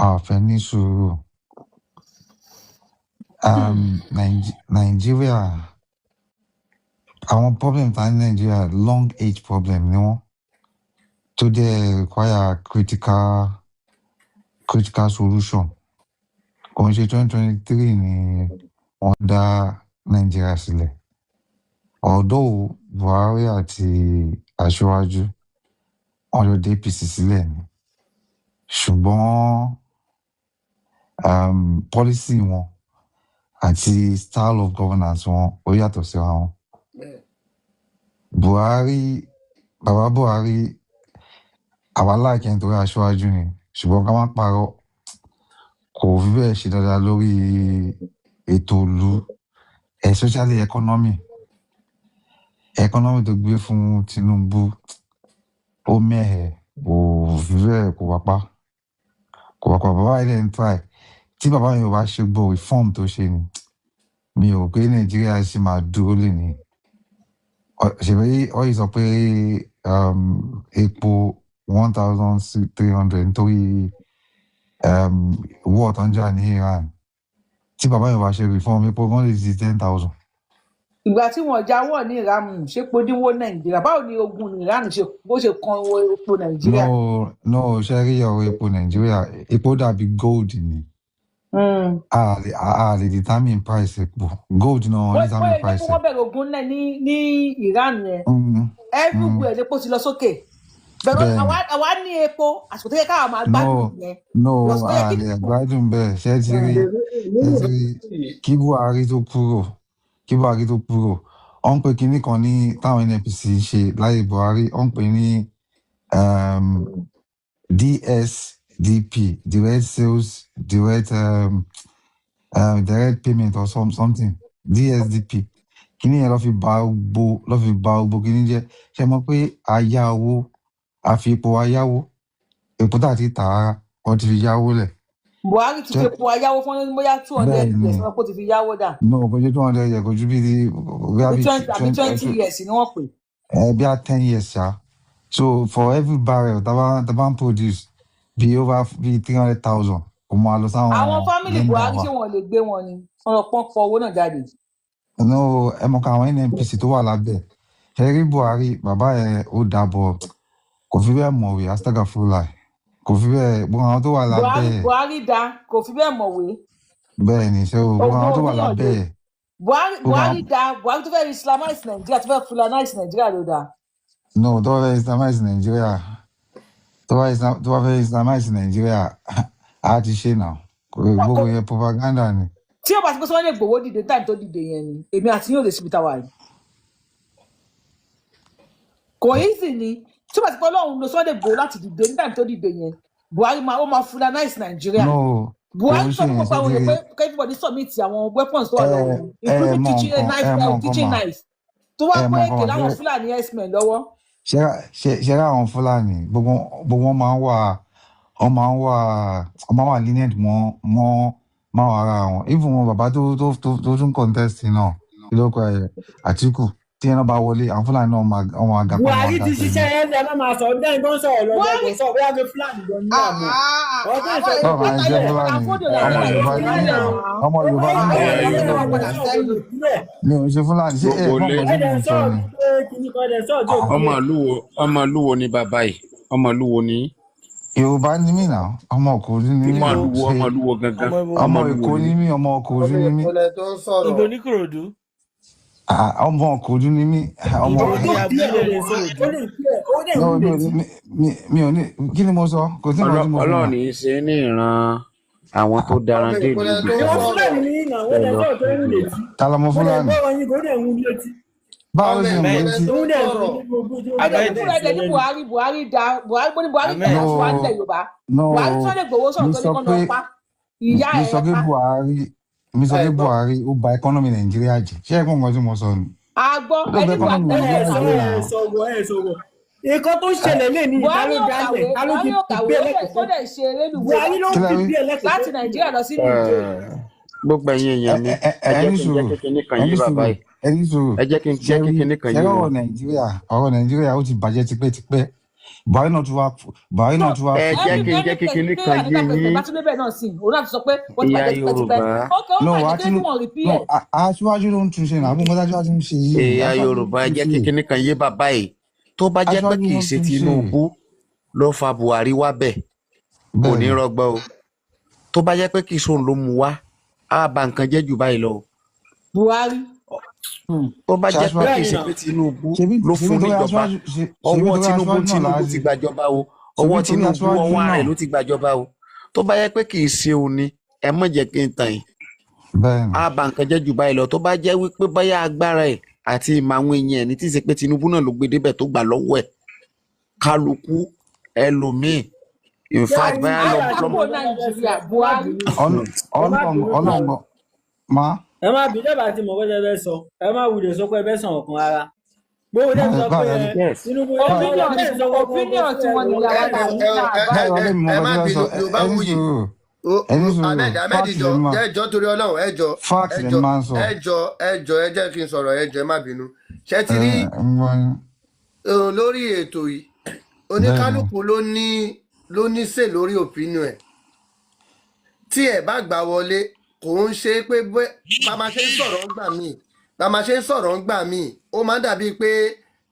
A fẹ́ ní sùúrù. Nàìjíríà, àwọn problem tá ní Nàìjíríà, long age problem ni wọ́n, tó dẹ̀ require critical solution. Kò ń ṣe 2023 ni wọ́n dá Nàìjíríà sílẹ̀. Although Buhari àti Aṣíwájú, wọ́n jọ dé APC sílẹ̀ ni, ṣùgbọ́n policy wọn àti style of governance wọn, ó yàtọ̀ síra wọn. Buhari, bàbá Buhari, àwa like ẹ̀ nítorí Aṣíwájú ni, ṣùgbọ́n ká má parọ́, kò fi bẹ́ẹ̀ ṣe dáadáa lórí ètò ìlú, especially economy. Economy tó gbé fún Tinubu, ó mẹ́hẹ̀, kò fi bẹ́ẹ̀, kò wá pa, kò wá pa. Bàbá yìí dẹ̀ ń try. Tí bàbá yìí ò bá ṣe gbọ́ reform tó ṣe ni, mi ò pé Nàìjíríà ṣì máa dúró lè ní. Ṣèbí wọ́n yìí sọ pé epo 1,300 nítorí war tó ń jà ní Iran. Tí bàbá yìí ò bá ṣe reform, epo gan lè di 10,000. Ìgbà tí wọn jáwọ́ ní Iran, ṣé epo dínwó Nàìjíríà? Báwo ni ogun ní Iran ṣe bó ṣe kan owó epo Nàìjíríà? No, ṣe rí ọ̀rọ̀ epo Nàìjíríà, epo dàbí gold ni. A lè determine price epo. Gold náà wọ́n determine wọ́n yẹ price kí ẹ̀. Wọ́n bẹ̀rẹ̀ ogun náà ní Iran yẹn, everywhere epo ti lọ sókè bẹ̀rẹ̀. Àwa ní epo, àsìkò tó yẹ káwa máa gbádùn yẹn. No, Because tó yẹ a kí lè gbádùn bẹ́ẹ̀. Ṣé ti rí, ṣé ti rí, kí Buhari tó kúrò, wọ́n ń pè kinní kan ní táwọn NNPC ṣe láyé Buhari, wọ́n ń pè ní DSDP, direct sales direct direct payment or something, DSDP. Kíní yẹn ló fi ba gbogbo kíní jẹ́. Ṣe mọ̀ pé a yá owó, a fi epo wa yáwó, epo tá a ti tà rárá, wọ́n ti fi yáwó lẹ̀. Buhari ti fi epo ayáwó fún bóyá 200 years, wọn kò ti fi yáwó dà. No, kò ju 200 years, kò ju bí bóyá àbí bí 20 àbí 20 20 years ni wọ́n pè. Ẹ bí a 10 years ṣá. So for every barrel tá bá ń produce bí over bí 300,000, kò máa lọ sáwọn Àwọn family lender Buhari, wa. ṣé wọn lè gbé wọn ni wọn lọ pọ́n pọ owó náà jáde? No, ẹ mọ̀ ká àwọn NNPC tó wà lábẹ́ ẹ rí Buhari, bàbá ẹ ó dàbọ̀, kò fi bẹ́ẹ̀ mọ̀wé, astagafurulai, kò fi bẹ́ẹ̀, gbogbo àwọn tó wà lábẹ́ Buhari ẹ̀. Buhari da, kò fi bẹ́ẹ̀ mọ̀wé. Bẹ́ẹ̀ ni, ṣé o gbogbo àwọn tó wà Ogun lábẹ́ oníyànjú ẹ̀ Buhari. Gbogbo Buhari àwọn da. Buhari tó fẹ́ islamize Nàìjíríà, tó fẹ́ fulanize Nàìjíríà ló da. No, tó bá fẹ́ islamize Nàìjíríà, tó bá fẹ́ islamize Nàìjíríà, á ti ṣe náà. Gbogbo yẹn propaganda ni. Tí ó bá ti pé Sunday Igboho dìde time tó dìde yẹn ni, èmi àti yóò lè síbi táwa yìí. Kò easy ni. Tí ó bá ti pé Ọlọ́run lo Sunday Igboho láti dìde ní time tó dìde yẹn, Buhari máa, ó máa fulanize Nàìjíríà. No, kò Buhari ń sọ ṣe fún yẹn. gbogbo àwọn Ṣe èèyàn ti pé everybody submit àwọn weapons tó wà ẹ lọ́wọ́ wọn, ẹ including mọ kitchen nǹkan knife ẹ mọ nǹkan kitchen mà knife tó wá ẹ kó mọ èké nǹkan mà láwọn ṣe Fúlàní herdsmen lọ́wọ́. Ṣe àwọn Fúlàní, gbogbo wọn máa ń wà, wọ́n máa ń wà lenient mọ́ ara wọn. Even wọn bàbá tó tún contest náà, kí ló kọ ẹ, Àtíkù, tí ẹ náà bá wọlé, àwọn Fúlàní náà máa, wọ́n máa gapá, Buhari wọn ti máa ga ṣiṣẹ́ tẹ̀lé. ẹ má máa sọ bẹ́ẹ̀ tó ń sọ̀rọ̀ lọ́wọ́, kò Buhari sọ bóyá pé Fúlàní gan ní àmọ́ ọ̀rọ̀ tó ń sọ. Báwo máa ń jẹ́ Fúlàní? Ọmọ Yorùbá ní mí náà, ọmọ Yorùbá ní mí Ẹ̀yà náà. Yorùbá. Padà sẹ́yìn. Mi ò ń ṣe Fúlàní. Ṣé ẹ Gbogbo mọ̀ ilé. nǹkan tí mò ń sọ ni? Ọmọ ìlú wo, ọmọ ìlú wo ni bàbá yìí? Ọmọ ìlú wo ni? Yorùbá ní mí náà, ọmọ Ìkòròdú ní mí Ọmọ náà. ìlú wo? Ṣe Ọmọ ìlú wo gangan? Ọmọ ibo? Ọmọ Ọmọ ìlú Èkó wo ní ni? mí, ọmọ Ìkòròdú Ọmọ ní mí. Èkó lẹ tó ń sọ̀rọ̀. Ibo ní Kòròdú? Ah, ọmọ Ìkòròdú ní mí, ọmọ Ibo ní abúlé ní Kòròdú? No, mi ò ní. Kí ni mo sọ? Kò sí nǹkan tí mo fi Ọlọ́run hàn. ní í ṣe ní ìran àwọn tó daran Ọmọ dé Èkó ìlú lẹ ibì tó ń kan. Ìwọ sọ̀rọ̀. Fúlàní ní ìnà wọ́n Ẹ dẹ̀ lọ sọ̀rọ̀ tó ń rìn létí. Ta lọmọ Wọ́n dẹ̀ Fúlàní? gbọ́rọ̀ yín, kò dẹ̀ ń wú létí. Báwo ló Ọmọ ṣe Èkó mọ̀ lẹ létí? tó Òun ń dẹ̀ sọ̀rọ̀. Ẹ̀dẹ̀ ní Ahmed. Fúlàní, ẹ̀dẹ̀ ní Buhari, Buhari da, Buhari bó ní Buhari Ahmed. tẹ̀lé No, àtiwá nílẹ̀ Yorùbá. no. Buhari Sunday Igboho sọ̀rọ̀ Mi tó ní sọ kán pé lọ pa ìyá mi ẹ̀ sọ pé pa. Buhari, mi sọ pé Ẹ gbọ́. Buhari ó bà economy Nàìjíríà jẹ́. Ṣé ẹ̀gbọ́n nǹkan tí mo sọ ni? A gbọ́. Ó bà Ẹni Buhari economy Ẹ Nàìjíríà sọ̀rọ̀, jẹ́ ẹ náà. sọ̀rọ̀, ẹ sọ̀rọ̀. Nǹkan tó ṣẹlẹ̀ lé ní ìta Buhari ló ò dálẹ̀, kàwé. ta ló Buhari ti ò kàwé, prepare ó dẹ̀ ó lẹ́kọ̀ọ́. dẹ̀ ṣe rélùwé Buhari ló Kí lẹ wí? prepare lẹ́kọ̀ọ́. láti Nàìjíríà lọ sí Niger. Gbogbo ẹ̀yin èèyàn mi, ẹ ẹ ẹ ẹ jẹ́ ní kí n jẹ́ sùúrù, kí kinní kan ẹ yé ní bàbá sùúrù, yìí. Ẹ ní sùúrù. Ẹ jẹ́ kí n Ṣé jẹ́ kí rí kinní kan ṣé yé ọ̀rọ̀ wọn. Nàìjíríà, ọ̀rọ̀ Nàìjíríà ó ti bàjẹ́ tipẹ́tipẹ́. Buhari náà tún wá, Buhari So náà tún wá Ẹ fún jẹ́ every kí n any jẹ́ kí kinní president kan another yé president yín. bá tún débẹ̀ náà sí, òun náà ti sọ pé wọ́n ti Ìyá bàjẹ́ tipẹ́tipẹ́. Yorùbá, Ok, ó No, bàjẹ́ wàá kí ló tí Tinubu wọ́n repeat no ẹ̀. aṣíwájú ló ń tún ṣe náà. Àbúrò nǹkan tí aṣíwájú ń ṣe yìí, ìyá aṣíwájú ló ń Yorùbá, ẹ tún jẹ́ kí ṣe. kinní kan yé bàbá yìí. Tó bá jẹ́ pé Aṣíwájú kì ló í ń ṣe tún ṣe. Tinubu ló fa Buhari wá bẹ̀, kò ní Bẹ́ẹ̀ ni. rọgbọ o. Tó bá jẹ́ pé kì í ṣòun ló mú wá, á ba nǹkan jẹ́ jù báyìí lọ o. Buhari. Tó bá Ṣe jẹ́ pé aṣíwájú kì Bẹ́ẹ̀ í ni ṣe náà. pé Tinubu ṣebí ló ṣebí fún torí níjọba, aṣíwájú ṣebí ọwọ́ torí Tinubu aṣíwájú náà Tinubu ti láti gbàjọba o. ṣebí Ọwọ́ torí Tinubu aṣíwájú ọwọ́ ara náà. ẹ̀ ló ti gbàjọba o. Tó bá jẹ́ pé kì í ṣe òun ni, ẹ má jẹ́ kí n tàn yín, Bẹ́ẹ̀ ni. á ba nǹkan jẹ́ jù báyìí lọ. Tó bá jẹ́ wípé báyà agbára ẹ̀ àti ìmọ̀ àwọn èèyàn ẹ̀ ní tí ì ṣe pé Tinubu náà ló gbé débẹ̀ tó gbà lọ́wọ́ ẹ̀, kálukú ẹlòmíì, in Ṣé fact àti báyà ṣé lọ àti Àpò lọ́mọ mo fẹ́ fẹ́ sọ, Nàìjíríà ẹ má Buhari. bínú, ẹ má Ọlọ́run bínú Ọlọ́run jàre. má Ẹ má bínú, ẹ bá ti mọ̀ pé ẹ fẹ́ sọ, ẹ má wulẹ̀ sọ pé ẹ fẹ́ sàn ọ̀kan rárá. Gbogbo tẹ́ báwo sọ pé báwo ẹ lẹ yes. Tinubu ẹ báwo Opinion tẹ́ sọ gbogbo opinion fún tí ẹ wọ́n ní wọ́n yàrá ẹ ta ẹ ní ẹ náà ẹ báyìí. Báwo ẹ lẹ mọ ẹ nǹkan má tí wọ́n bínú sọ? Yorùbá Ẹ ní wuyì sùúrù, ẹ ní sùúrù. Ahmed Ahmed, Fact jọ lèmi máa ẹ jọ torí Ọlọ́run, ẹ jọ, fact ẹ lèmi jọ, máa ń sọ. ẹ jọ, ẹ jọ, ẹ jẹ́ kí n sọ̀rọ̀, ẹ jọ, ẹ má bínú. Ṣé ti Ẹ rí ń gbọ́ yín. lórí ètò yìí, Bẹ́ẹ̀ ni. oníkálukú ló ní sè lórí opinion ẹ̀. Tí ẹ bá gbà wọlé, kò ń ṣe pé bá máa ṣe ń sọ̀rọ̀ ń gbà míì, bá máa ṣe ń sọ̀rọ̀ ń gbà míì, ó máa ń dàbí pé,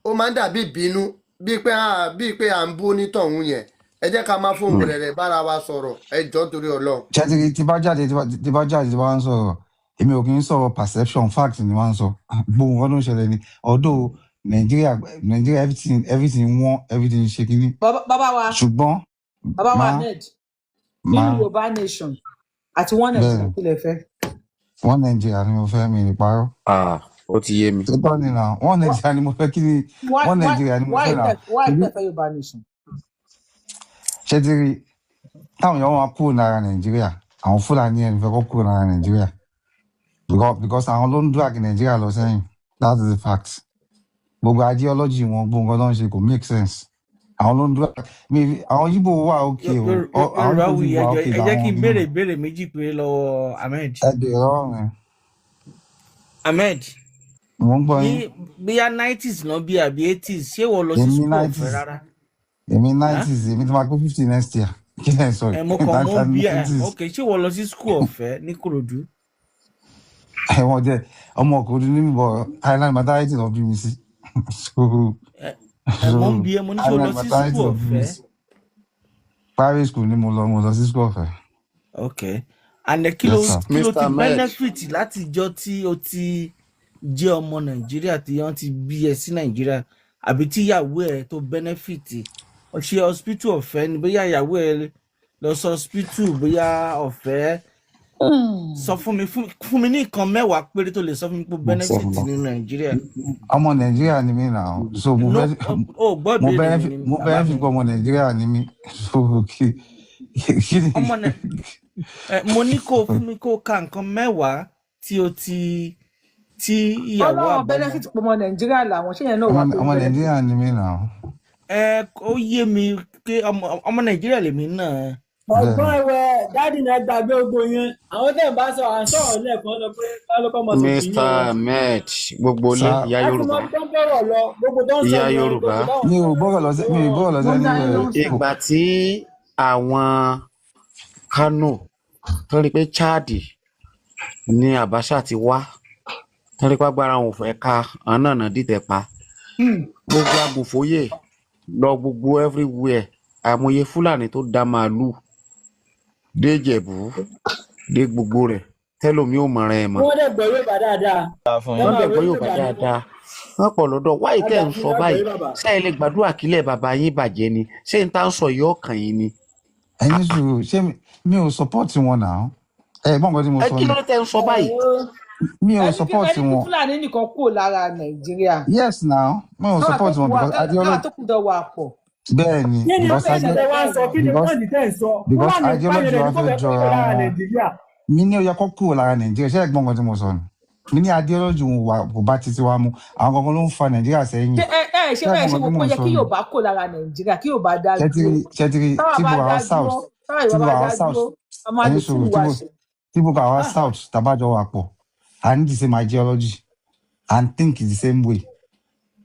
ó máa ń dàbí ìbínú, bíi pé à ń bú onítọ̀hún yẹn. Ẹ jẹ́ ká máa fohùn rẹ̀rẹ̀ bára wa sọ̀rọ̀, ẹ jọ̀ọ́ torí Ọlọ́run. Ṣẹ́tìrì tí bá jáde, tí bá jáde, tí bá ń sọ̀rọ̀, èmi ò kì í sọ̀rọ̀ perception, fact ni wọ́n ń sọ. Gbogbo nǹkan tó ń ṣẹlẹ̀ ni. Although Nàìjíríà everything wọ́n, everything ṣe kínní. Bàbá wa, Ṣùgbọ́n bàbá wa má Ahmed, má nínú Yorùbá nation àti one bẹ́ẹ̀ Nigeria, ni kí lẹ fẹ́? One Nigeria ni mo fẹ́, mi ní parọ́. Ah, ó ti yé mi. Tó tọ́ ni náà, one Nigeria ni mo fẹ́. Kí ni Why one why Nigeria ni mo why fẹ́ náà. tẹ why Ṣebí tẹ fẹ́ Yorùbá nation? Ṣẹ́tìrì táwọn èèyàn máa kúrò lára Nàìjíríà, àwọn Fúlàní ẹ̀ ń fẹ́ kó kúrò lára Nàìjíríà because àwọn ló ń drag Nàìjíríà lọ sẹ́yìn. That is the fact. Gbogbo ideology wọn, gbogbo nǹkan tó ń ṣe kò make sense. Àwọn ló ń drag mi. Àwọn Yíbò wà okay o. Àwọn Yorùbá Yíbò ti wuyì, wà ẹjọ okay ẹ jẹ́ làwọn kí n kìíní. béèrè ìbéèrè méjì péré lọ́wọ́ Ahmed. Ẹ bèrè lọ́wọ́ mi. Ahmed, Mò ń gbọ́ ní yín. bíyá 90s náà bí àbí 80s, ṣé wọ́n lọ sí Èmi school ọ̀fẹ́ 90s rárá? Èmi Huh? 90s, èmi ti máa pé 50 next year. Kí lẹ̀ ń sọ Ẹ yìí? mo kàn mo ń bí ẹ. 90s. Ok, ṣé wọ́n lọ sí school ọ̀fẹ́ ní Kòròdú? Ẹ̀wọ̀n jẹ́ ọmọ Ìkòròdú ní bọ̀, Island maternity lọ bí mi sí. So Ẹ ẹ so mo ń bí ẹ, mo ní ṣé o lọ Island sí maternity school lọ bí mi ọ̀fẹ́? sí. Private school ni mo lọ, mo lọ sí school ọ̀fẹ́. Ok, and kí ló Yes sir. kí ló Mr ti Ahmed, benefit láti ìjọ́ tí o ti jẹ́ ọmọ Nàìjíríà, tí wọ́n ti bí ẹ sí Nàìjíríà, àbí tí ìyàwó ẹ tó benefit? Ṣe hospital ọ̀fẹ́ ni, bóyá ìyàwó ẹ lọ sí hospital, bóyá ọ̀fẹ́? Sọ fún mi, fún mi ní nǹkan 10 péré tó lè sọ fún mi pé benefit nínú Nàìjíríà. Ọmọ Nàìjíríà ni mí náà, so mo No, fẹ́ o gbọ́ mo ìbéèrè mi benefit ni mo bàbá benefit mi. pé ọmọ Nàìjíríà ni mí, so kí ni? Ọmọ nẹ ẹ, mo ní kó o fún mi, kó o ka nǹkan 10 tí o ti tí ìyàwó Ọlọ́run àbọ̀mọ. Benefit pọ̀ mọ́ Nàìjíríà làwọn, ṣé yẹn náà wà Ọmọ tó ọmọ benefit? Nàìjíríà ni mí náà. Ẹ ó yé mi pé ọmọ Nàìjíríà lèmi náà. Ọgbọ́n Bẹ́ẹ̀. ẹwẹ daddy náà, gbàgbé ogbó yẹn. Àwọn tẹ̀ ń bá sọ, à ń sọ̀rọ̀ lẹ́ẹ̀kan sọ pé kálukọ́ mọ̀ sọ Mr kìíní wọn. Ahmed, gbogbo ilé, Sá. ìyá Láti mọ Yorùbá, tó ń bọ̀rọ̀ lọ, gbogbo tó ń sọ ìyá yẹn, Yorùbá, gbogbo táwọn Mi ò gbọ́rọ̀ lọ sí, mi ò gbọ́rọ̀ lọ sí Mo ń dá yín anywhere. lóhùn sir. Ìgbà tí àwọn Kano tó rí pé Chad ní Abacha ti wá, tó rí pé agbára wọn ò fẹ́ ká, àwọn náà náà dìtẹ̀ pa gbogbo agbòfóyè lọ, gbogbo everywhere, àmọye Fúlàní tó da màálù dé Ìjẹ̀bú, dé gbogbo rẹ̀, tẹ́lómi ò mọ̀ràn ẹ̀ mọ́. Wọ́n dẹ̀ gbọ́ Yorùbá dáadáa. Fún Wọ́n yín. Wọ́n máa dẹ̀ wọ gbọ́ Yorùbá Yorùbá ní dáadáa, wọ́n pọ̀ lọ́dọ̀ wáyé tẹ́ dáadáa ń fún sọ lágbọ̀ọ́yé báyìí. bàbá. Ṣé ẹ lè gbàdúrà kílẹ̀ bàbá yín bàjẹ́ ni? Ṣé n tá ń sọ yìí ọkàn yín ni? Ẹni sùúrù, ṣé mi ò support wọn náà? Ẹ gbọ́n nǹkan tí mo Ẹ sọ kí ni. ló dé tẹ́ ń sọ báyìí? Mi ò Ẹni kí support ẹni kí wọn. Fúlàní nìkan kúrò lára Nàìjíríà. Yes now, mi ò Káwa tó support kù wọn wà because káwa ideology tó kù dọ̀ wà pọ̀. Bẹ́ẹ̀ ni. Kí ni Because point tẹ́ wá ń sọ? Kí ni because point tẹ́ ń sọ? because Fúlàní ideology pààyàn wa ní kò fẹ́ fẹ́ kúrò jọra lára wọn. Nàìjíríà. Mi ní ó yẹ kó kúrò lára Nàìjíríà. Ṣé ẹ gbọ́n nǹkan tí mo sọ ni? Mi ní ideology wọn wà kò bá títí wa mu. Àwọn kankan ló ń fa Nàìjíríà sẹ́yìn. Ṣé ẹ ẹ ṣe Ṣé ẹ ẹ gbọ́n ṣe nǹkan wò tí pé mò ó ń yẹ sọ kí ni? Yorùbá kúrò lára Nàìjíríà, kí Yorùbá dá Ṣẹ́tìrì dúró? ṣẹ́tìrì Táwa tí bá gbogbo dá àwa south dúró, táwa tí Yorùbá gbogbo bá àwa dá south dúró, a máa ẹni lè sùúrù túlù tí wa gbogbo ṣe. tí gbogbo àwa Ah, south tàbájọ wà pọ̀, I need the same ideology and think the same way.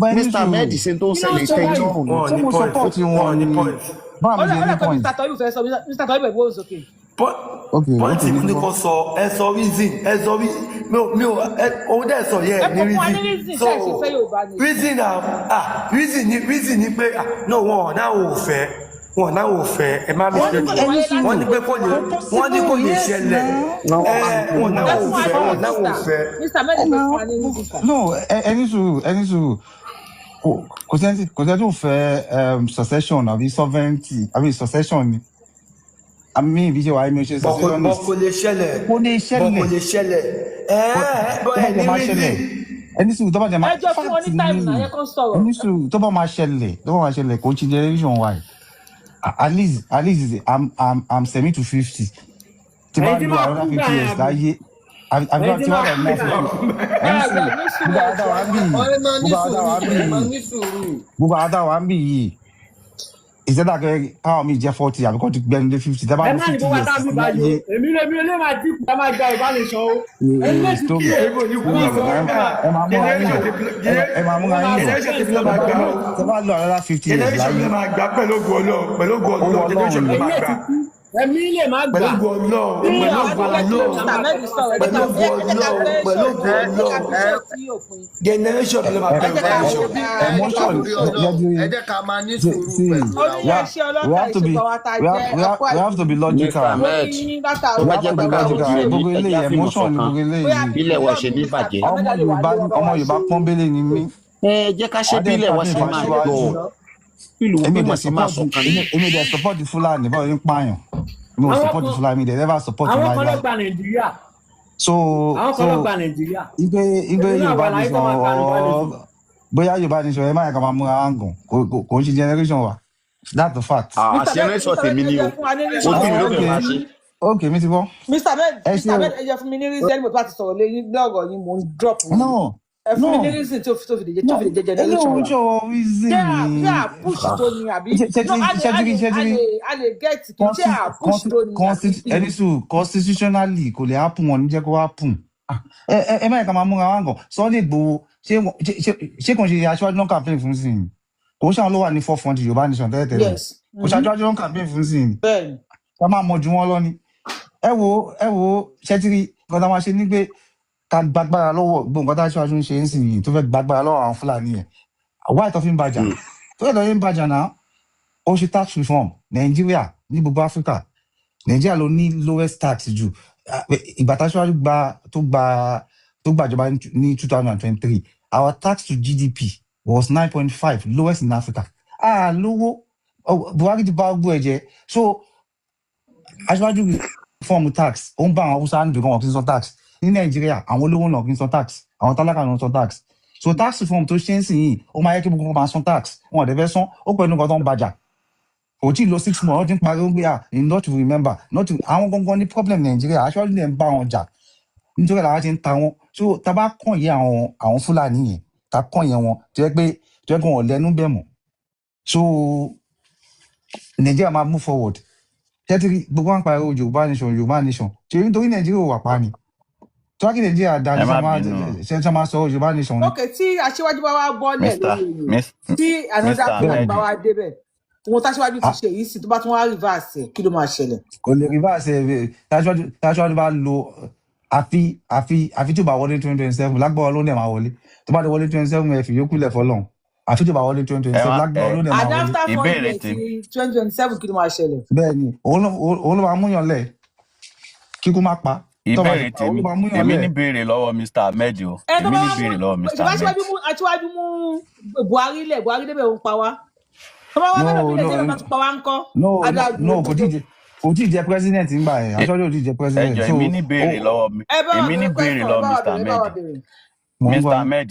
Bá ẹni Mr sùúrù. Ahmed, ṣe tó ń Kí ló ń ṣẹlẹ̀ sọ ìtẹ́yìn báyìí? lọ́rùn ni. Wọn ò Ṣé ní mo point. support Wọn wọn ò ní ni? point. Báwo Ó mi ṣe dà ní pé point? Mr Toyib fẹ́ sọ. Mr Toyib, ẹ̀ gbóhùn sókè. Ok, Point mi mi ti ní gbọ́. kò sọ, ẹ sọ reason, ẹ sọ mi ò ẹ ohun tẹ́ ẹ sọ yẹ Ẹ ẹ ní kò fún wa ní reason. reason So tẹ́ ẹ ṣe fẹ́ Yorùbá nation. reason na, ah, reason ni pé, ah, no, wọn náà ò fẹ́, wọn náà ò fẹ́, ẹ má Wọ́n ní mistake kò lè o. wáyé Ẹni Wọ́n ní sùúrù, pé kò lè, kò wọ́n ní kò possible, lè yes ṣẹlẹ̀. now. Ẹ wọn náà Ẹ ò fún wa fẹ́, ní wọn náà ò reason, fẹ́. Mr. Ahmed, Ẹ ẹ náà fún wa ní reason, sir. No, ẹni sùúrù, ẹni sùúrù. Kò sẹ́ni tó fẹ́ secession àbí sovereignty àbí secession ni. Àmì ìbí ṣe wà, èmi ò ṣe Bọ̀ kò bọ̀ secessionist. kò lè ṣẹlẹ̀. Kò lè Bọ̀ kò ṣẹlẹ̀. lè ṣẹlẹ̀. Ẹ ẹ Tó bọ̀ bá ẹ jẹ ní máa ṣẹlẹ̀, reason. ẹni sùúrù, tó bá jẹ máa Ẹ jọ fún wọn fact ní time náà, ni. yẹ kó sọ̀rọ̀. Ẹni sùúrù, tó bá máa ṣẹlẹ̀, tó bá máa ṣẹlẹ̀, kò ń ṣe generation wa yìí. At least I'm semi to 50 tí bá Ẹ̀yin tí lo máa kú another gbà 50 yẹn, years àbí? láyé, àbí Ẹ̀yin tí tí bá máa lọ kú ná gbà yẹn. 50, ẹni Ẹ gbà sùúrù, ní sùúrù, gbogbo ẹ àwọn jọ. táwa ń bì yìí, Ọ̀rẹ́, máa ní gbogbo àwọn táwa sùúrù, ń bì ẹ máa yìí, ní sùúrù. gbogbo àwọn táwa ń bì yìí, ìṣẹ́dá kẹ́ káwọn míì jẹ́ 40 àbí kọ́ ti gbẹnu dé 50, tá bá Ẹ lo má ní 50 gbogbo years àtàwọn bíbá yìí o. láyé. Èmi lè máa dínkù ká máa gba Yorùbá nation o. Èmi lè ti kú Story o. Èmi ò ní Ẹ kú máa bàbá. sọ, ẹ máa ẹ máa múra yín Generation bọ̀, ti ẹ máa ẹ múra máa yín bọ̀. generation ti suspense ló lọ máa bàbá. gbà o. Tẹ bá lo another 50 years Generation láyé, ló máa gbà pẹ̀lú ògùn Ọlọ́run, pẹ̀lú ògùn owó Ọlọ́run, generation Ọlọ́run ló ni. máa Ẹ̀yin lè gbà. ti kú. Ẹ̀mí lè má Pẹ̀lú gbà. ògùn Ọlọ́run, Tí pẹ̀lú àwọn ògùn tó fẹ́ kí Ọlọ́run, Mr. Ahmed sọ̀rọ̀, ẹ jẹ́ pẹ̀lú ká ògùn ẹ jẹ́ ká Ọlọ́run, gbé pẹ̀lú show ògùn ẹ jẹ́ ká Ọlọ́run. fi show sí òpin. Generation ló máa ẹ gbà Ẹ jẹ́ Yorùbá ká Ẹ nation. wo bí ẹ jọ Emotion torí Ọlọ́run, yẹdi ẹ jẹ́ ká máa ní see sùúrù see pẹ̀lú Ó ra ní wa. we ẹ ṣe we ọlọ́kà have to be ìṣègùn àwa tá a we jẹ́ have we have ẹkọ we have to be àìbínú. Mr. logical. Mo Ahmed, kí yín tó látàárọ̀, We bá have jẹ́ to pé be ká àtàwọn logical. òjíire ní Gbogbo ẹjẹ́ eléyìí àfìmọ̀ emotion ni ṣọ̀kan, gbogbo bóyá eléyìí. bílẹ̀ wa freedom ṣe ní Mr. bàjẹ́. Ọmọ Ahmed lè wà Yorùbá lé wọn bá ọmọ wa Yorùbá ṣe. pọ́nbélé ni mí. Ẹ jẹ́ ká ṣe Adé ń bílẹ̀ wa campaign ṣe máa fún jọ aṣíwájú. ìlú Èmi bí ò dẹ̀ wọ́n ṣe máa support ṣọ̀kan èmi ni. èmi ò dẹ̀ support Fúlàní báwo ń pààyàn. Mi ò Àwọn support kan Fúlàní, mi dẹ̀ never support àwọn kan ló láíláí. gba Nàìjíríà. So Àwọn so kan ló gba Nàìjíríà. igbe Èmi náà Yorùbá wà láyé tó nation máa gba Yorùbá nation. or bóyá Yorùbá nation, ẹ má yẹ ká máa múra áǹgàn, kò ń ṣe generation wa. That's the fact. Mr. Ahmed, Generation Mr. Ahmed, tèmi ẹ ni o, jẹ́ fún wa ní reason. ojú mi Ah, ló fẹ́ okay máa ṣe. Okay, mi ti gbọ́. Mr. Ahmed, Ẹ Mr. ṣe o. Ahmed, ẹ jẹ́ fún mi ní reason. Ẹni mo bá ti sọ̀rọ̀ lé yín lọ́rọ̀ yín, mò ń drop yín. No, Ẹ fún mi no, ní reason tó fi lè jẹ́ tó no, fi lè jẹ́ eléyìí generation ò wa. ń ṣọwọ́ reason Ṣé à ni. ṣé à push tó ni àbí no, a lè a Ṣẹ́tírí lè a ṣẹ́tírí lè a lè get kí ṣé à push tó ni àbí kí ẹni ni? sùn, constitutionally kò lè happen, wọn ní jẹ́ kó happen. Ah, ẹ má yẹ ká máa múra wá gàn. Sunday Igboho, ṣé kò ń ṣe aṣíwájú náà campaign fún sí i? Kò ń ṣàwọn ló wà ní forefront Yorùbá nation tẹ́lẹ̀tẹ́lẹ̀? Yes. Kò ṣe aṣíwájú náà campaign fún sí i? Bẹ́ẹ̀ni. Ká máa mọ ju wọn lọ ni. Ẹ wo, ṣẹ́tírí nǹkan tá a máa ṣe ni pé ká gbàgbára lọ́wọ́ gbogbo nǹkan tá aṣíwájú ń ṣe ń sìn yìí, tó fẹ́ gbàgbára lọ́wọ́ àwọn Fúlàní yẹn wáyé tó fi ń bàjà, tó yẹ tó fi ń bàjà náà. Ó ṣe tax reform Nàìjíríà. Ní gbogbo Áfíríkà, Nàìjíríà ló ní lowest tax jù. Ah, ìgbà táṣíwájú gba tó gba tó gbàjọba ní 2023, our tax to GDP was 9.5, lowest in Africa. Ah, lówó. Oh, Buhari ti bá gbogbo ẹ̀ jẹ́. So aṣíwájú reform tax, ó ń bá àwọn Haúsá níbi kan, wọn kì í san tax ní Nàìjíríà. Àwọn olówó náà kì í san tax, àwọn tálákà náà ń san tax. So tax reform tó ṣe ń sìn yìí, ó máa yẹ kí gbogbo wọn máa san tax. Wọn ò dẹ̀ fẹ́ san, ó pẹ̀lú nǹkan tó ń bàjà. Kò tí ì lo 6 months, ó ti ń pariwo pé, ah, not to remember, not to. Àwọn gangan ní problem Nàìjíríà. Aṣíwájú lè ń bá wọn jà nítorí làwọn ti ń ta wọn. So tá a bá kàn yé àwọn Fúlàní yẹn, tá a kàn yé wọn tó yẹ pé wọn ò lẹ́nu bẹ̀ mọ́, so Nàìjíríà máa move forward. Tẹ́tí gbogbo wọn pariwo Yorùbá nation, Yorùbá nation, ṣe nítorí Nàìjíríà ò wà pa ni? Tó wá kí Nàìjíríà dá Ẹ ní má ṣe máa bínú. ṣe máa sọ Yorùbá nation ni. Ok, tí aṣíwájú bá wá bọ́lẹ̀ Mr. lórí oyè, Miss, tí another Mr. plan Ahmed, bá wá débẹ̀, ohun táṣíwájú ti Ah, ṣe yìí sì, tó bá tún wá reverse ẹ̀, kí ló máa ṣẹlẹ̀? Kò lè reverse ẹ. Táṣíwájú bá lo àfi tí ò bá wọlé 2027, lágbára ló ń dẹ̀ máa wọlé. Tó bá dé wọlé 27, ẹ fi yókù lẹ̀ fọlọ́run. Àfi tí ò bá wọlé twenty ẹ twenty seven, má lágbára ẹ ló ń dẹ̀ máa And wọlé. after 4 Ìbéèrè years tèmi 2027, kí ló máa ṣẹlẹ̀? Bẹ́ẹ̀ ni, òun ló máa múyàn lẹ̀ kíkú má pa tó bá ti Ìbéèrè pa, òun tèmi, ló máa múyàn èmi lẹ̀. ní béèrè lọ́wọ́ Mr. Ahmed o. Ẹ tó Èmi bá ní wá mú béèrè lọ́wọ́ Mr. ṣùgbọ́n Ahmed. aṣíwájú mú Buhari lẹ̀, Buhari débẹ̀, òun pa wá. Tó bá wá No, bẹ́ẹ̀ lómi lẹ̀ no, tí ẹ̀rọ bá tún pa wá ń kọ́ no, no, adágún. No, kò tí ì jẹ president ńgbà yẹn. Aṣíwájú ò tí ì jẹ Ẹ president. jọ̀ọ́, So èmi ní ó béèrè lọ́wọ́ mi, Ẹ bá wa èmi ní bèrè béèrè question, ẹ lọ́wọ́ bá wa Mr. bèrè, ẹ bá wa Ahmed. bèrè. Mò ń Mr. gbọ́ yín Ahmed,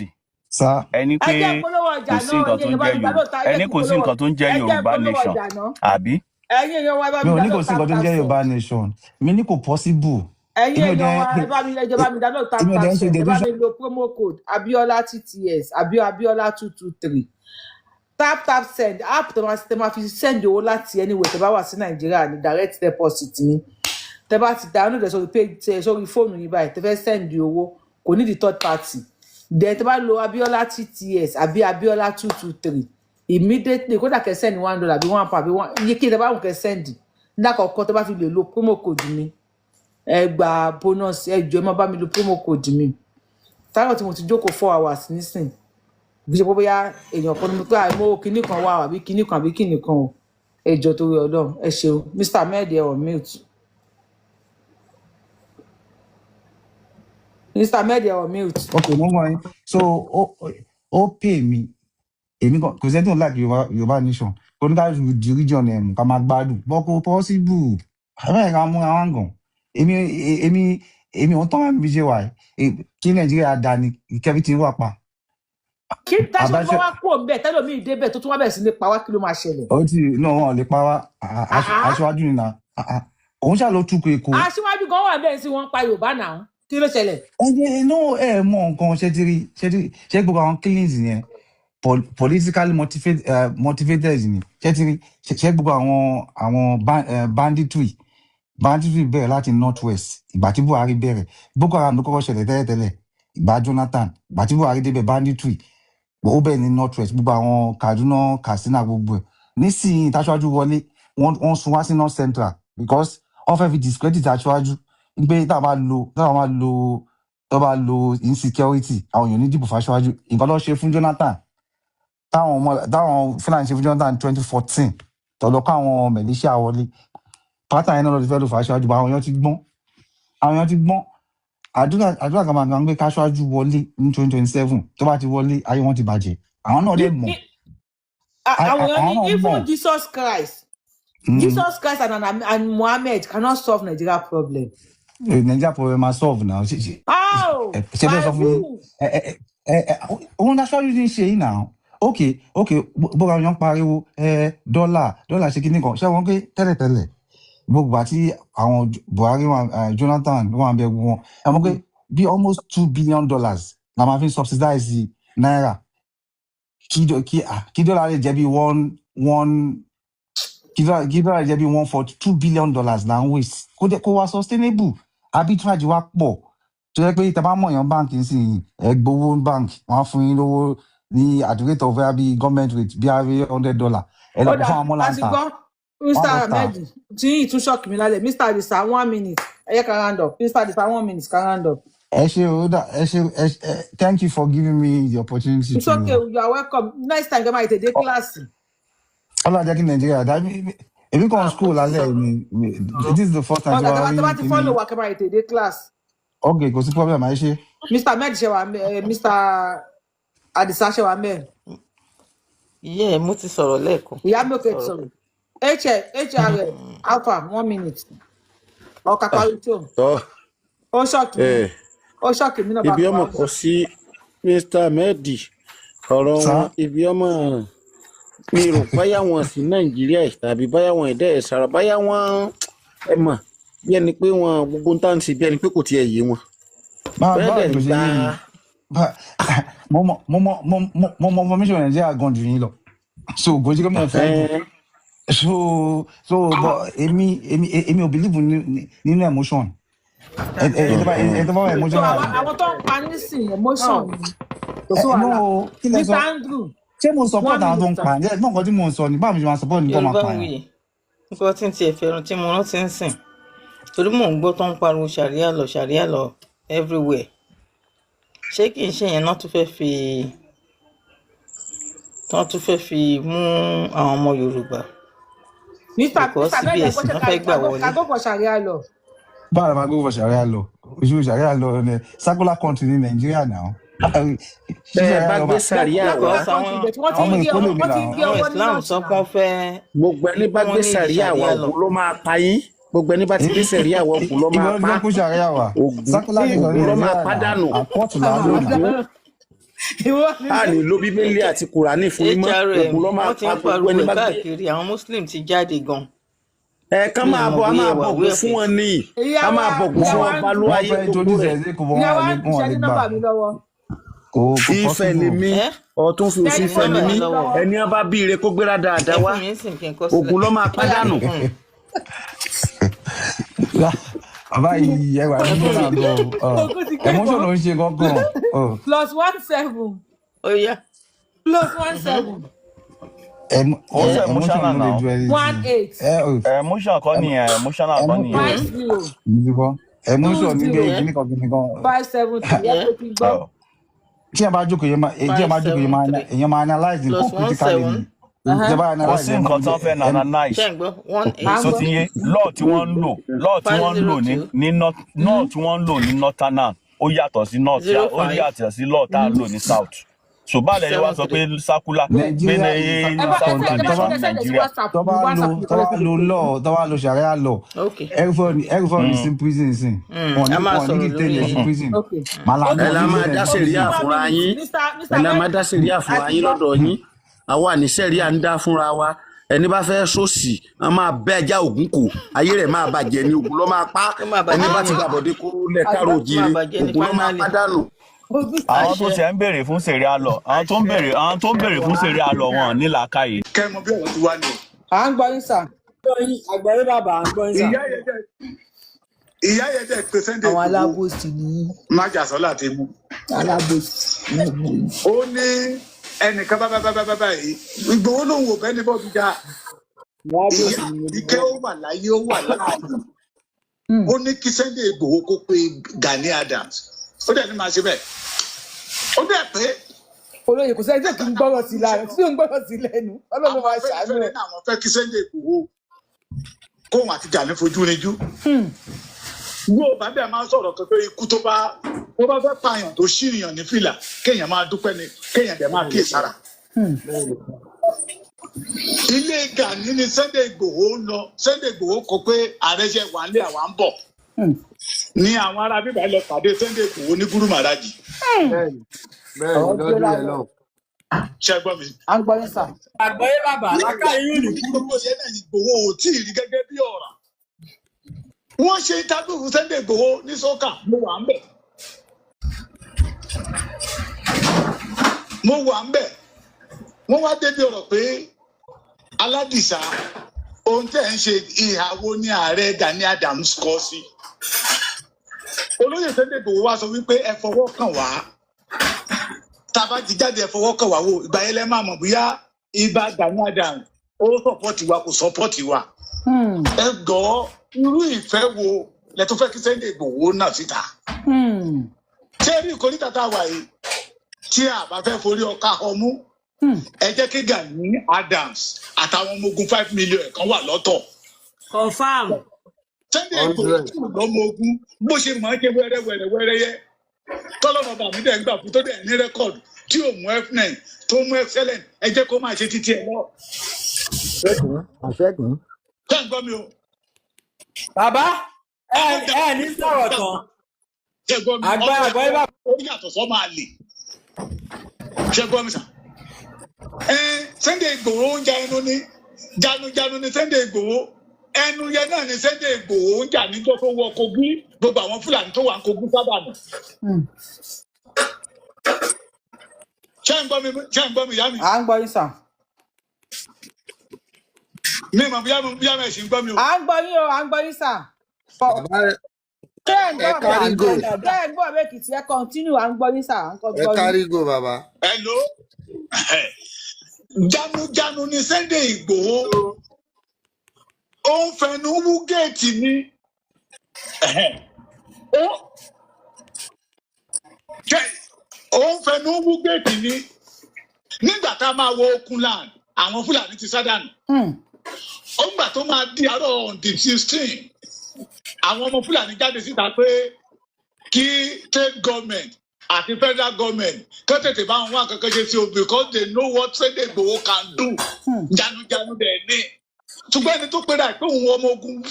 sá. ẹni Ẹ pé jẹ́ polówó ọjà kò sí náà, nǹkan ẹ̀yin tó ń èèyàn bá jẹ́ mi gbà Yorùbá, lóòótọ́, ẹ jẹ́ ẹni kí kò sí polówó nǹkan tó ń jẹ́ ẹ jẹ́ Yorùbá polówó nation, ọjà náà. àbí? Ẹ̀yin èèyàn wa, ẹ bá Mi mi ò ní kò download sí nǹkan tap tó ń tap jẹ́ send. Yorùbá nation, mi ní kò possible. Ẹ̀yin Èmi ò èèyàn dẹ̀ wa, ẹ bá mi, ẹ jẹ́ bá mi download tap èmi ò tap dẹ̀ ń ṣe send. Ẹ bá deduction. mi lo promo code Abiola TTS àbí Abiola 223. Tap tap send app tó máa fi send owó láti anywhere tẹ́ bá wà sí Nàìjíríà ní direct deposit ni. Tẹ́ bá ti download ẹ̀ sórí page tẹ sórí fóònù yín báyìí, tẹ́ fẹ́ send owó, kò ní di third party. Then tẹ́ bá lo Abiola TTS àbí Abiola 223, immediately, kódà kẹ́ send $1 àbí £1 àbí one iye kí tẹ́ bá wù kẹ́ send. Lákọ̀ọ́kọ́ tó bá fi lè lo promo code mi, ẹ gba bonus. Ẹ jọ̀ọ́, ẹ má bá mi lo promo code mi. Táyọ̀ tí mo ti jókòó 4 hours nísìn, bí ṣe pé bóyá èèyàn kan ní mo pé àìmọ́ kinní kan wà àbí kinní kan àbí kinní kan o. Ẹ jọ̀ọ́, torí Ọlọ́run, ẹ ṣeun. Mr Ahmed, ẹ on mute. Mr Ahmed, ẹ on mute. Ok, mo ń gbọ́ yín. So ó pè mí, èmi kan kò sẹ́ni tó ń like Yorùbá nation. Oníkàlùkù di region ẹ̀ mú ká máa gbádùn bọ́, kò possible. Àbẹ́rẹ́ ká múra wá gàn. Èmi ò ń tán mi ṣe wà yìí. Kí Nàìjíríà da ni kẹ́bí tí ń wà pa. Kí táṣọ bá Àbáṣe wá kúrò ńbẹ̀, tẹ́lòmíì débẹ̀ tó tún wá bẹ̀rẹ̀ sí ní pa wá, kí ló máa ṣẹlẹ̀? Ó ti náà wọn ò lè pa wá. Àá. Aṣáájú ni nà òun ṣáà ló túkọ̀ Èkó. Aṣíwájú gan wà bẹ́ẹ̀ sí, wọ́n ń pa Yorùbá náà, kí ló ṣẹlẹ̀? Ẹ náà, ẹ mọ nǹkan ṣe ti rí, ṣe ti rí ṣe gbogbo àwọn killings yẹn politically motivated ni. Ṣe ti rí ṣe gbogbo àwọn banditry bẹ̀rẹ̀ láti North West. Ìgbà tí Buhari bẹ̀rẹ̀, Boko Haram ló kọ́kọ́ ṣẹlẹ̀ tẹ́lẹ̀tẹ́lẹ̀ ìgbà Jonathan. Ìgbà tí Buhari débẹ̀, banditry ó bẹ̀rẹ̀ ní North West, gbogbo àwọn Kaduna, Katsina, gbogbo ẹ̀. Nísìnyí táṣáájú wọlé, wọ́n sún wá sí North Central because wọ́n fẹ́ fi discredit aṣáájú pé tá a bá lo tó bá lo insecurity, àwọn èèyàn ní dìbò fáṣáájú. Nǹkan tó ṣe fún Jonathan, táwọn ọmọ táwọn Fúlàní ṣe fún Jonathan 2014, tọ̀dọ̀ kọ́ àwọn militia wọlé pátá yẹn náà ló ti fẹ́ lò fáṣáájú bá. Àwọn èèyàn ti gbọ́n, àwọn èèyàn ti gbọ́n. Àdúrà kan máa gbà ń gbé káṣáájú wọlé ní 2027. Tó bá ti wọlé, ayé wọn ti bàjẹ́. Àwọn náà dẹ̀ mọ̀. Àwọn èèyàn Àwọn ní náà even mọ̀. Jesus Christ, Jesus Christ and Muhammad cannot solve Nigeria problem. Nigeria problem máa solve now. Ṣe How? ṣe bẹ́ẹ̀ By sọ fún yín. who? Ẹ òun aṣáájú ní í ṣe yìí náà. Ok, bó ra yan pariwo ẹ dọ́là ṣe kíní kan, ṣé wọn pé tẹ́lẹ̀tẹ́lẹ̀ gbogbo àti àwọn Buhari wà, Jonathan wà bẹ wọn, ẹ mọ̀ pé bí almost $2 billion la máa fi ń subsidize náírà kí dọ́là lè jẹ́ bí one one kí dọ́là lè jẹ́ bí $142 billion là ń waste. Kó dẹ̀ kó wá sustainable. Arbitrage wa pọ̀ tó yẹ pé tẹ́ bá mọ̀ yàn báǹkì sí, ẹ gbowó báǹkì, wọ́n á fún yín lówó ní at the rate of bóyá bí government rate bí i $100, ẹ lọ Ó kó dà fún àwọn a ti mọ́láńtà gbọ́. wọ́n Mr lọ tà. Ahmed, tí yìí tún ṣọ́ọ̀kì mi lálẹ́. Mr Adisa, one minute, ẹ yẹ ká round up. Mr Adisa, one minute, ká round up. Ẹ ṣe o, dà, ẹ ṣe ẹ. Thank you for giving me the opportunity It's to. okay, you are welcome. Next time, kẹ́ máa tètè dé kíláàsì. Ọlọ́run jẹ́ kí Nàìjíríà dá. Èmi kàn school lálẹ́ mi. This is the first time tí Ọ̀gá wọ́n tó bá rí ti kíní. follow wa, kẹ́ máa tètè dé kíláàsì. Ok, kò sí problem, àyè ṣe. Mr Ahmed ṣe wà ẹ, Mr Adisa ṣe wà mẹ́ẹ̀. Ìyá ẹ̀ mo ti sọ̀rọ̀ lẹ́ẹ̀kan. Ìyá Mo mi ò ti kẹ́ sọ̀rọ̀. Sọ̀rọ̀ hrm alpha, one minute, ọkà parí tó. Tọ́. Ó ṣọ́ọ̀kì mi. Ẹ Ó ṣọ́ọ̀kì mi náà bá ibi kọ́ ọmọ wa. kọ sí Mr Ahmed, ọ̀rọ̀ Sá. wọn ibi ọmọ mi rò báyà wọn sí Nàìjíríà yìí, tàbí báyà wọn ẹ̀dẹ́ ẹ̀ sára, báyà wọn ẹ mọ̀ bí ẹni pé wọn gbogbo ń tàn sí bí ẹni pé kò tiẹ̀ yé wọn bẹ́ẹ̀ Báwo dẹ̀ ni ń kò ṣe gba yé mi? Mo mọ information Nàìjíríà gan jù yín lọ, so kò sí pé mo fọ́ bù. Ẹ So but èmi ò believe nínú emotion. Ẹ tó bá wà So emotional. àwọn tó ń pa nísìnyí, emotion ni, kò sí Ẹ no, wàhálà. kí lẹ Mr sọ? Andrew, Ṣé mo support one àwọn tó ń minute, sir. pa ẹ? Gbọ́n nǹkan tí mo ń sọ ni, báwo ni mo ṣe máa support ní kó máa Yorùbá pààyàn? wuyì, nǹkan tí ń tiẹ̀ fẹ́ràn tí mo rántí ń sìn, torí mò ń gbọ́ tó ń pariwo sharia law, sharia law everywhere. Ṣé kì í ṣe yẹn náà tún fẹ́ fi tán tún fẹ́ fi mú àwọn ọmọ Yorùbá? Mr Because Mr Ahmed, CBS ẹ̀kọ́ ṣe náà fẹ́ gbà wọlé. ká go for sharia law. Báwo la máa gbé wọ sharia law? Oṣù sharia law ní secular country ní Nàìjíríà náà. Ṣé bẹ́ẹ̀ sharia bá law gbé máa sàríà Secular wá Because country, àwọn but wọ́n ti ń ọmọ gé Èkó ọwọ́, lèmi wọ́n ti ń náà. gé àwọn ọwọ́ ní Islam north sọ pé now. wọ́n fẹ́ Gbogbo ẹni bá pé wọ́n gbé ní sàríà wá, sharia law. Ògún ló máa pa yín. Gbogbo ẹni bá ti gbé sàríà wá, Ògún ló Ìgbà máa wo pa. ló kó sharia wá? Ògún Secular nation ní Ògún ló máa Nàìjíríà pa náà dànù. Àkóòtù là ń lò náà. Ògún Ìwọ ni a ní lo Bíbélì àti Kùránì fún yín mọ́. HRM Ògún ló máa wọ́n ti pa ń gbogbo pariwo ẹni ẹ̀ bá gbé. káàkiri. Àwọn Muslim ti jáde gan. Ẹ kán Mi ò máa mọ̀ bọ̀, a bóyá máa ẹ wà bọ̀gùn aware of fún it. wọn ní Ìyá a wa máa bọ̀gùn ìyá fún wa wọn Andrew balú Wọ́n ayé fẹ́ gbogbo introduce rẹ̀. ẹ̀ sí kò wọ́n Ìyá wọ́n wa lè Andrew, wọ́n ṣe lè ní gbà. nọ́mbà mi lọ́wọ́. Kò Ifẹ̀ possible. ni mí, Ẹ ọ̀tún fi Ṣe òsì ní ní Ifẹ̀ ni nọ́mbà mí. yín lọ́wọ́. lọ́wọ́. Ẹni á bá bí ire kó gbéra dáadáa Ẹ wá. fún mi ń sìn kí n kọ sílẹ̀. Ògún ló máa pa Ọ̀yá. dànù. Bàbá yìí, ẹ wà Ẹ fún emotional mi. gan o. Ogun ti gbé Emotion bọ́. ló ń ṣe gangan. +17 Ó yá. +17 Ó ń Yeah. ṣe Emotion emotional no dey now. do One anything. eight Emotion kọ́ nìyẹn, emotional kọ́ nìyẹn. five zero Ìdìbò two emotion ní pé zero Yeah. kíní kan kíní kan. 573. Ẹ Yeah. pé kí n gbọ́. Oh. Tí ẹ bá jókòó yẹn máa tí ẹ Five bá jókòó yẹn seven máa three èèyàn máa analyse plus nǹkan one critically ni. seven. Tí ẹ bá Kò analyse sí ẹ nǹkan tán fẹ́ ẹ analyze. Ṣé ń gbọ́? One À eight ń So gbọ́. ti yé law tí wọ́n ń lò, law tí five wọ́n ń zero lò ní two ní north, law tí wọ́n ń lò ní northern ó yàtọ̀ sí north, zero ó five yàtọ̀ sí law tá a lò ní south. So báwo lẹ ṣe wá seven sọ pé three. circular pé Nigeria is a ní Ẹ bá circular ẹ country. send ẹ Tó bá bá ṣe send ẹ sí Nàìjíríà. WhatsApp tó mi bá lo WhatsApp mi tó kọ́lẹ́ bá sí lè lo pè yín. law tó bá lo sharia law, Okay. everybody is Mm. in prison sin. Wọn A ní máa wọn ní sọ̀rọ̀ detain lórí ẹ sí yẹn. prison. Okay. Malami Ẹ Okay. la wọn ní máa detain dá ẹ sí sẹ̀ríà prison. One fúnra minute. yín. Mr. Ẹ la máa Ahmed dá sẹ̀ríà a fúnra ti yín gbọ́. lọ́dọ̀ yín. Àwa ní sẹ̀ríà ń dá fúnra wa. Ẹni bá fẹ́ sòsì, wọ́n máa bẹ́ ẹja ògún kò. Ayé rẹ̀ máa bàjẹ́ ni, ògún ló máa pa. Ó máa Ẹni bàjẹ́ bá ti ni. gbàbọ̀dé kóró lẹ̀ A ti káàró gbọ́. Ó máa òjíire, bàjẹ́ ni ògún ló máa finally. pa dànù. Àwọn tó Àṣẹ. ṣe ń béèrè fún sẹ̀ríà law, àwọn tó ń béèrè fún sẹ̀ríà law wọn ní làákàyè. Kẹ́ mọ bí ọ̀rọ̀ ti wá ni o. À ń gbọ́ yín sà. Àgbọ̀yé bàbá, à ń gbọ́ yín sà. Ìyá yẹn dẹ̀ ìyá yẹn dẹ̀ pé Sunday Àwọn Igboho alábòsí ni yín. májàsọ́lá ti mú. Alábòsí ni yín. Ó ní ẹnìkan bá bá bá bá báyìí, Ìgbòho lòun ò bẹ́ẹ̀ ní bọ́ọ̀dù já. Alábòsí Ìyá ni gbogbo Àbíkẹ́ wọn. ó wà láyé, ó wà láàyè. Ó ní kí Sunday Igboho kó pe Gani Adams. Ó dẹ̀ ní máa ṣe bẹ́ẹ̀. Ó dẹ̀ pé Olóyè kò sẹ́ni tí ò kí ń gbọ́rọ̀ sí lára tí ò ń gbọ́rọ̀ sí lẹ́nu. Ọlọ́run àwọn máa ṣàánú Afẹ́nifẹ́re ẹ̀. náà àwọn fẹ́ kí Sunday Igboho kóun àti Gani fojú rinjú. Yóò bá dẹ̀ máa ń sọ̀rọ̀ kan pé ikú tó bá fẹ́ pààyàn tó ṣìyàn ní fìlà, kéèyàn máa dúpẹ́ ni, kéèyàn dẹ̀ máa kíyèsára. Bẹ́ẹ̀ni. Ilé Gani ni Sunday Igboho ń lọ. Sunday Igboho kọ pé ààrẹ ṣe wà nílé àwa ń bọ̀. Ní àwọn ará bíbá lọ pàdé Sunday Igboho ní Gúrú Màrájì. Bẹ́ẹ̀ni. Bẹ́ẹ̀ni Ọ̀rọ̀ gbé lọ́dún yẹn lálẹ́. lọ́hùn. Ṣé gbọ́ mi? À ń gbọ́ yín sà. Àgbọ̀yé bàbá, Nígbà làákàyè yóò ní tí kúrú. gbogbo yẹn náà Igboho ò tí ì rí gẹ́gẹ́ bí ọ̀ràn. Wọ́n ṣe interview fún Sunday Igboho ní Sọ́kà, mo wà ń bẹ̀. Mo wà ń bẹ̀. Wọ́n wá débi ọ̀rọ̀ pé Aládìsá, ohun tẹ́ ẹ̀ ń ṣe ìhà wo ni ààrẹ Gani Adams kọ sí? Olóyè Sunday Igboho wá sọ wípé ẹ fọwọ́ kàn wá. Tá a bá ti jáde ẹ fọwọ́ kàn wá wò, ìgbà yẹn lẹ máa mọ̀ bóyá ibà Gani Adams ó sọ̀pọ̀tì wa kò sọ̀pọ̀tì wa. Ẹ gbọ́, irú ìfẹ́ wo lẹ tó fẹ́ kí Sunday Igboho náà síta? Ṣé rí ìkórìtà tá a wà yìí tí a bá fẹ́ forí ọkà ọmú? Ẹ jẹ́ kí Gani Adams àtàwọn ọmọ ogun 5 million kan wà lọ́tọ̀. Confam. Sunday Igboho 100. tí ò lọ́mọ ogun bó ṣe mọ̀ ọ́n ṣe wẹ́rẹ́ wẹ́rẹ́ wẹ́rẹ́ yẹ tọ́lọ́mọ bàmí dẹ̀ ń gbà fún tó dẹ̀ ní rẹ́kọ̀dù tí ò mú F9 tó mú excellent, ẹ jẹ́ kó máa ṣe títí ẹ lọ. Àṣẹ́gun àṣẹ́gun. Ṣé ń gbọ́ mi o? Bàbá, ẹ Ọmọ ẹ ní sọ̀rọ̀ tán. Ṣé gbọ́ mi? Àgbọ̀ Ọmọ àgbọ̀yé bàbá. ó yàtọ̀ sọ́ máa lè. Ṣé gbọ́ mi sà? Ẹ Sunday Igboho ń ja ẹnu ní janujanu ní Sunday Igboho, ẹnu yẹn náà ní Sunday Igboho ń jà níjọ́ tó wọ Kogi, gbogbo àwọn Fúlàní tó wà ń Kogi sábà nù. Ṣé ń gbọ́ mi? Ṣé ń gbọ́ mi ìyá mi? À ń gbọ́ yín sà. Mi mọ̀ bóyá bóyá mi ẹ̀ ṣì ń gbọ́ mi o. À ń gbọ́ yín o, à ń gbọ́ yín sà. Bàbá Ṣé ẹ̀ ń ẹ gbọ́ mi? kárí go. Ṣé ẹ̀ ń gbọ́ mi Èkìtì? Ẹ continue, à ń gbọ́ yín sà. À ń Ẹ gbọ́ yín. kárí go bàbá. Hello. Janujanu ni Sunday Igboho, ó ń fẹnu wú géètì ni. Ó ó ń fẹnu wú géètì ni. Nígbà tá a máa wọ Okunland, àwọn Fúlàní ti sádànù. Ó ń gbà tó máa di àárọ̀ on the 16, àwọn ọmọ Fúlàní jáde síta pé kí state government àti federal government kó tètè bá wọn wá kankan ṣe sí o, because they know what Sunday Igboho can do. Janujanu dẹ̀ ní. Ṣùgbọ́n ẹni tó pera ẹ̀ pé òun ọmọ ogun,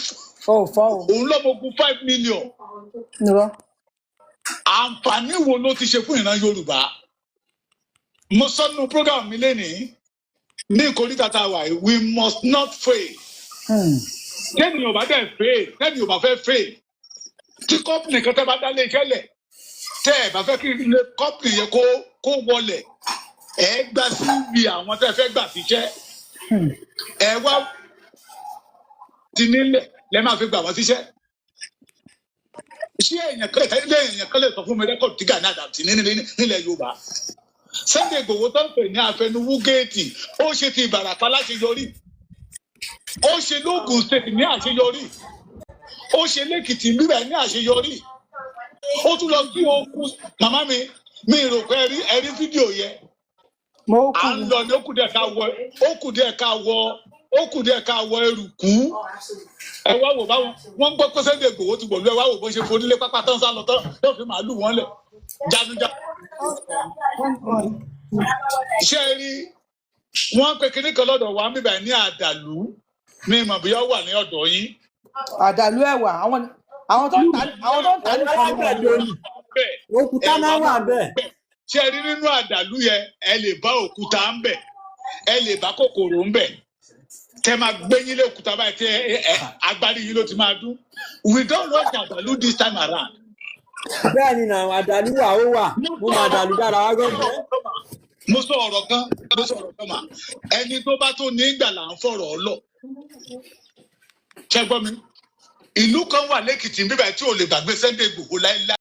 òun lọ́mọ ogun 5 million, Irọ́. àǹfààní wo ló ti ṣe fún ìran Yorùbá? Mo sọ nínú program mi lénìí ní ìkórìtà tá a wà yìí, we must not fail. Tẹ́ni ò bá dẹ̀ fail, tẹ́ni ò bá fẹ́ fail, tí company kan tẹ́ bá dá lé iṣẹ́ lẹ̀, tẹ́ ẹ̀ bá fẹ́ kí ilé company yẹn kó wọlẹ̀, ẹ gba CV àwọn tẹ́ fẹ́ gbà síṣẹ́, ẹ wá ti nílẹ̀ lẹ́ máa fi gbà wọ́n síṣẹ́. Ṣé èèyàn kan lè sọ fún mi rẹ́kọ̀dì tí Gani Adams ní nílẹ̀ Yorùbá? Sunday Igboho tó ń pè ní àfẹnuwú géètì, ó ṣe ti Ìbàràpá láṣeyọrí, ó ṣe lóògùn State ní àṣeyọrí, ó ṣe lẹ́kìtì bíbẹ̀ ní àṣeyọrí, ó tún lọ sí okun. Màmá mi, mi rò pé ẹ rí fídíò yẹn. Mo à kù ń lọ ní ó kù díẹ̀ ká wọ, ó kù díẹ̀ ká wọ, ó kù díẹ̀ ká wọ eruku. Ẹ wá wò báwọn wọn ń gbọ́ pé Sunday Igboho ti wọ̀lú. Ẹ wá wò bó ṣe forílé pápá tán, sá lọ tán, tó fi màálù wọn lẹ̀ jagunjagun. Ṣé ẹ rí wọn pe kinní kan lọ́dọ̀ wa bíbẹ̀ ní àdàlú? Mi mọ̀ bóyá ó wà ní ọ̀dọ̀ yín. Àdàlú ẹwà, àwọn tó ń tà Ẹ̀wà nìkan ni wọn alágbàdo ni. Bẹ́ẹ̀. Òkúta Ẹ̀wà máa ń wà bẹ́ẹ̀. Ṣé ẹ rí nínú àdàlú yẹn, ẹ lè bá òkúta ń bẹ̀, ẹ lè bá kòkòrò ń bẹ̀, tẹ máa gbé yín lé òkúta báyìí, tẹ ẹ agbárí yín ló ti máa dún. We don't want àdàlú this time around. Bẹ́ẹ̀ ni nà, àdàlú wà, ó wà. Mo mọ àdàlú dára wá gbọ́dọ̀. Mo sọ ọ̀rọ̀ kan, mo sọ ọ̀rọ̀ kan mà. Ẹni tó bá tó ní ìgbà là ń fọ̀rọ̀ ọ lọ. Ṣé gbọ́ mi? Ìlú kan wà lẹ́kìtì bíbẹ̀ tí ò lè gbàgbé Sunday Igboho láéláé.